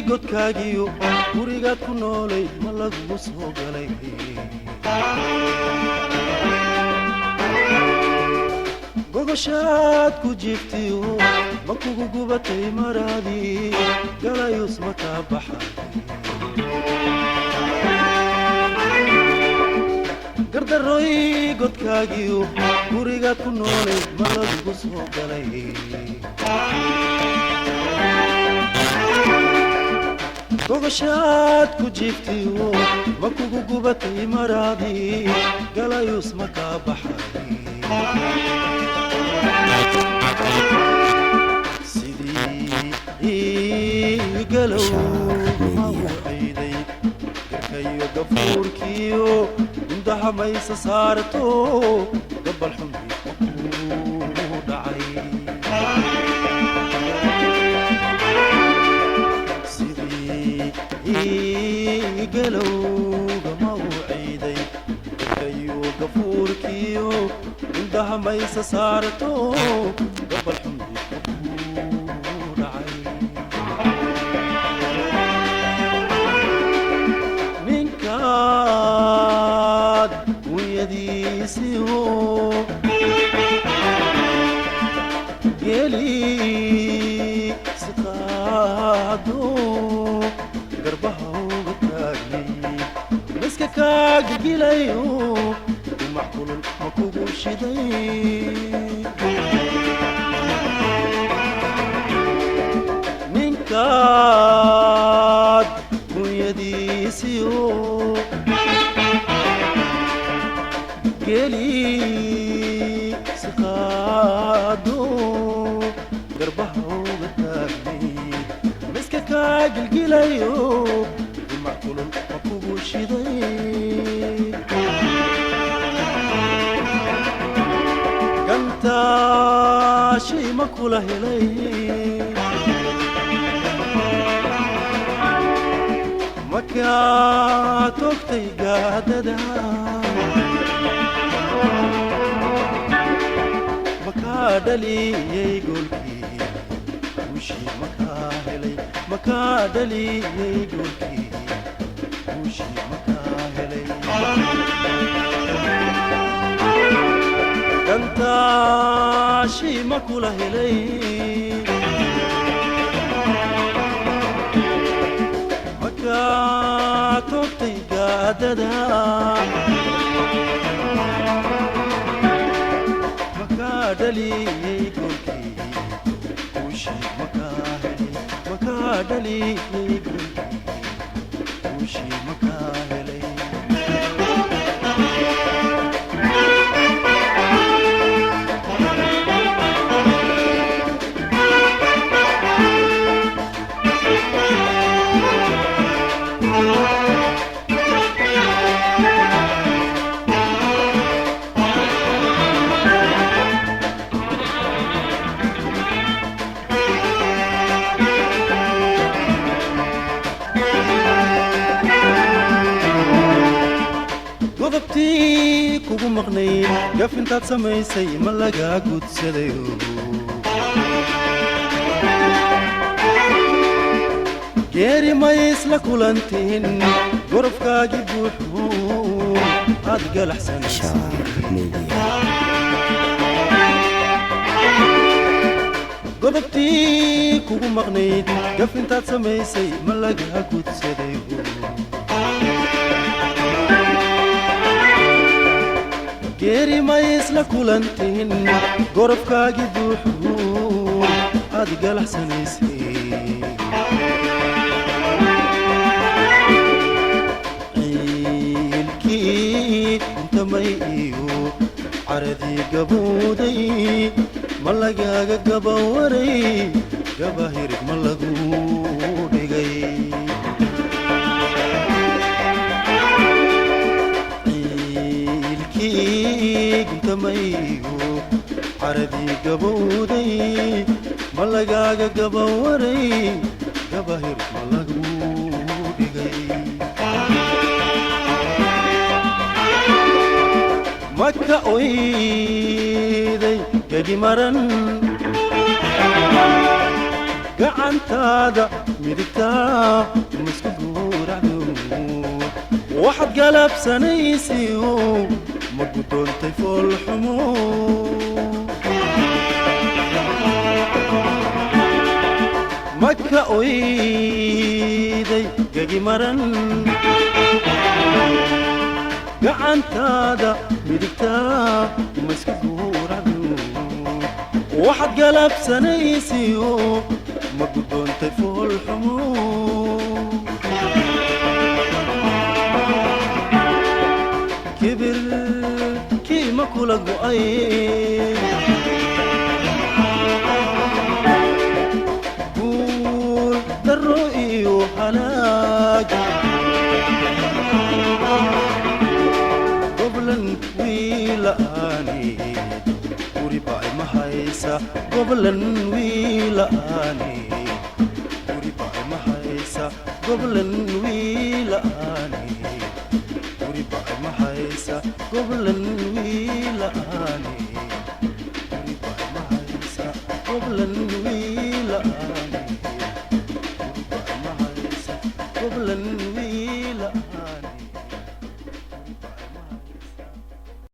Godkaagiyo gurigaad ku noolayd ma lagugu soo galay? Gogoshaad ku jiiftiyo ma kugu gubatay maraadii? Galayus ma kaa baxay? Gardaroy, godkaagiyo gurigaad ku noolayd ma lagugu soo galay? Gogoshaad ku jiiftiyo ma kugu gubatay maraadii? Galayus ma kaa baxay? Sidii galow ma u ciiday garkayo gafuurkiyo gundaha maysa saarto? Gabal xumi ma kuu dhacay? Sidii galowga ma u ciiday garkayo gafuurkiyo gundaha maysa saarto? Gabal xumi ma kuu dhacay? Ninkaad unyadiisiyo geeli si qaado garbaha uga taagnay, miska kaa gigilayo, umax kulul ma kugu shiday? Ninkaad gunyadiisiyo geeli si qaado garbaha uga taagnay, miska kaa gilgilayo, umax kulul ma kugu shiday? Gantaashay ma kula helay? Makaa togtay gaadada? Makaa dhaliyey goolkii guushii? Makaa helay? Makaa dhaliyey goolkii guushii? Makaa helay? Gantaashii ma kula helay? Makaa togtay gaadada? Makaa dhaliyey goolkii guushii? Makaa helay? Makaa dhaliyey goolkii guushii? Makaa helay? Godobtii kugu maqnay, gaf intaad samaysay ma lagaa gudsadayo? Geeri may isla kulantiin? Gorofkaagii buuxuu aad galaxsanaysay? Bishaar Media. Godobtii kugu maqnayd, gaf intaad samaysay ma lagaa gudsadayo? Geeri may isla kulantiin? Gorofkaagii buuxuu aad galaxsanaysay? Ciilkii intamay iyo caradii gabowday ma lagaaga gabawaray? Gabahirig ma lagu dhigay? Ciilkii guntamaygo caradii gabowday ma lagaaga gabawaray? Gabahirig ma lagu dhigay? Maka oyday gegi maran. Gacantaada midigtaa ma isku gowracdo? Waxaad galabsanaysiyo ma guddoontay foolxumo? Maka oyday gegi maran. Gacantaada midigtaa ma isku gowracdo? Waxaad galabsanaysiyo ma guddoontay foolxumo? Kibir kii ma kula go'ay? Guul darro iyo halaag goblan wiila'aaneed guriba ima haysa. Goblan wiila'aaneed guriba ima haysa. Goblan wiila'aaneed guriba ima haysa. Goblan wiila'aaneed guriba ima haysa. Goblan.